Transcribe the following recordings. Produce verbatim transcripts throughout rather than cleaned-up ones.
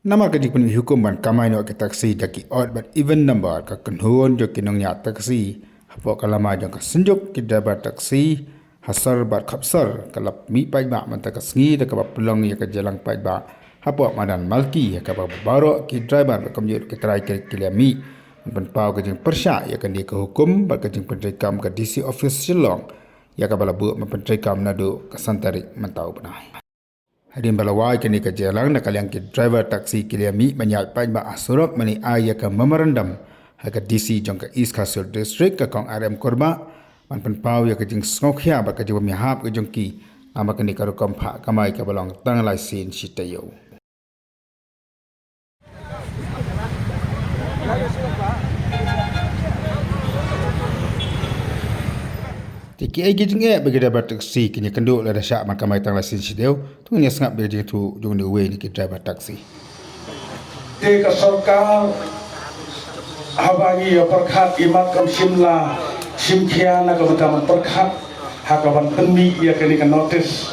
Namar ka jingpynmih hukum ban kamai noh ki taxi da ki odd bad even number, ka kynhun jong ki nongñiah taxi hapoh ka lama jong ka Synjuk ki driver taxi ha sor bad khopsor ka la mih paidbah mynta ka sngi da kaba pynlong ïa ka jingïalang paidbah hapoh madan Malki, ha kaba baroh ki driver bad kumjuh ki trai ki, ki la mih ban pynpaw ka jingpyrshah ïa kane ka hukum bad ka jingpyntreikam ka D C office Shillong, ïa kaba la buh ban pyntreikam naduh ka san tarik mynta u bnai. Hadien ba la wai kane ka jingïalang, na ka liang ki driver taxi ki la mih ban ïaid paidbah ha surok ban ai ïa ka memorandum ha ka D C jong ka East Khasi Hills District, ka Kong R M Kurbah, ban pynpaw ïa ka jingsngewkhia bad ka jingbymïahap ka jong ki namar kane ka rukom phah kamai kaba long tang lai sien shi taïew. Te kiei ki jingeh ba ki driver taxi kin ïakynduh lada shah ban kamai tang lai sien shi taïew? To ngin ïa sngap bad ka jingïathuh jong une uwei na ki driver taxi. Te ka sorkar, haba ngi ïa pyrkhat, imat kam shim la shim khia na ka bynta ban pyrkhat ha ka ban pynmih ïa kane ka notice.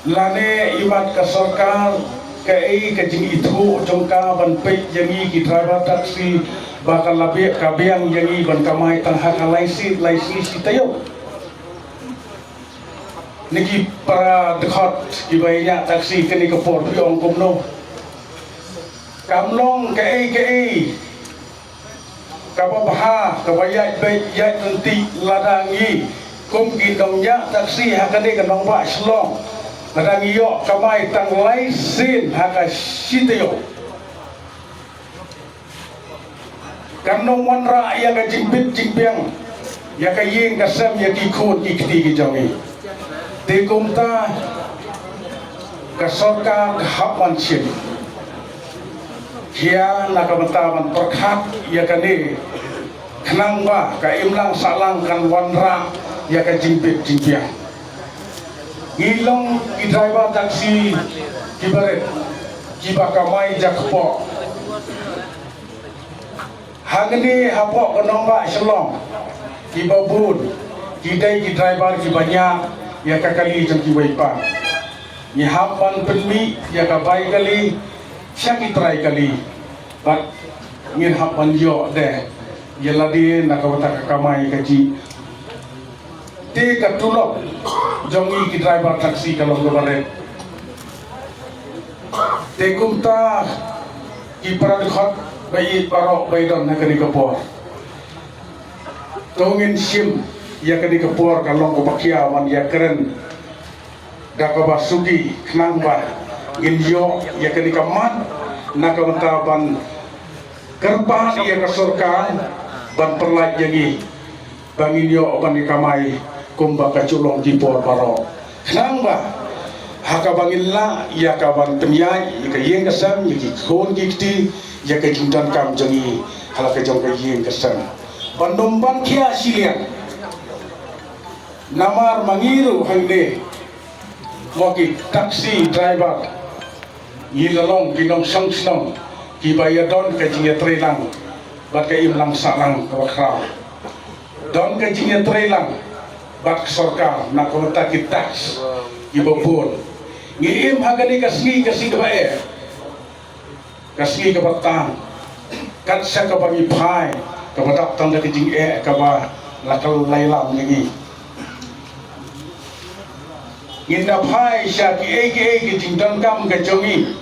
Lane imat ka sorkar, kaei ka jingithuh jong ka ban peit ïa ngi ki driver taxi ba ka la biang, ka biang ïa ngi ban kamai tang ha ka lai sien, lai sien shi taïew? Na ki para dkhot kiba ïa ñiah taxi kane ka por phi ong kumno? Kam long kaei kaei kaba bha, kaba ïaid beit ïaid ryntih lada ngi kum ki nongñiah taxi ha kane ka nongbah Shillong, lada ngi ïoh kamai tang lai sien ha ka shi taïew. Kan ym wanrah ïa ka jingbit jingbiang, ïa ka ïing ka sem, ïa ki khun ki kti ki jong ngi. Te kumta ka sorkar ka hap ban shim khia na ka bynta ban pyrkhat ïa kane, khnang ba ka imlang sahlang kan wanrah ïa ka jingbit jingbiang. Ngi long ki driver taxi kiba rit, kiba kamai jakpoh. Hangne hapoh ka nongbah Shillong, kiba bun ki dei ki driver kiba ñiah ïa ka kali jong kiwei pat. Ngi hap ban pynmih ïa ka bai kali sha ki trai kali, bad ngin hap ban ïoh de ïa lade na ka bynta ka kamai kajih. Te ka tulop jong ngi ki driver taxi ka long kaba rit. Te kumta ki para dkhot ba ïeit baroh ba ïa don ha kane ka por, to ngin shim ïa kane ka por ka long kaba khia ban ïakren da kaba suki, khnang ba ngin ïoh ïa kane ka mat na ka bynta ban kyrpad ïa ka sorkar ban pynlait ïa ngi ba ngin ïoh ban ïa kamai kumba ka ju long ki por baroh. Khnang ba ha kaba ngin lah ïa ka ban pynïaid ïa ka ïing ka sem, ïa ki khun ki kti, ïa ka jingdonkam jong ngi ha la ka jong ka ïing ka sem. Ban ym ban khia shiliang. Namar ma ngi ruh hangne, mo ki taxi driver, ngi la long ki nongshong shnong kiba ïa don ka jingïatreilang bad ka imlang sahlang kaba khraw. Don ka jingïatreilang bad ka sorkar na ka bynta ki tax kiba bun. Ngi im ha kane ka sngi, ka sngi kaba eh, ka sngi kaba tang, kat sa kaba ngi phai, kaba dap tang da ka jingeh kaba la ka la ïalam ïa ngi. Ngin da phai sha kiei kiei ki jingdonkam ka jong ngi.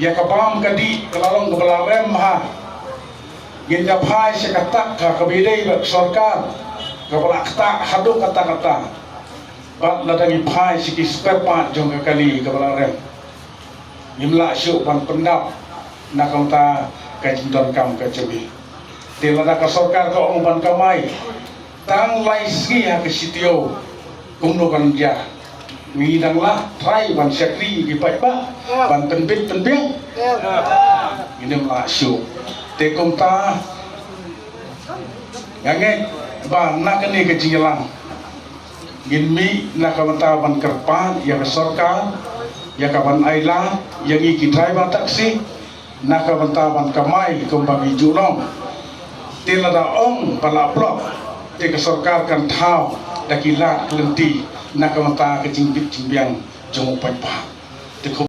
Ïa ka bam ka dih ka la long kaba la rem bha. Ngin da phai sha ka tak kaba ïadei bad ka sorkar, kaba la ktah haduh katta katta. Bad lada ngi phai sha ki spare part jong ka kali kaba la rem, ngim lah shuh ban pyndap na ka bynta ka jingdonkam ka jong ngi. Te lada ka sorkar ka ong ban kamai tang lai sngi ha ka shi taïew, kumno kan jia? Ngi dang lah trai ban shakri ïa ki paidbah, ban pynbit pynbiang? Ngim lah shuh. Te kumta nga ngeit ba na kane ka jingïalang ngin mih na ka bynta ban kyrpad ïa ka sorkar, ïa ka ban ailad ïa ngi ki driver taxi, na ka bynta ban kamai kumba ngi ju long. Te lada ong ba la block, te ka sorkar kan thaw da ki lad ki lynti na ka bynta ka jingbit jingbiang jong u paidbah. Te khublei.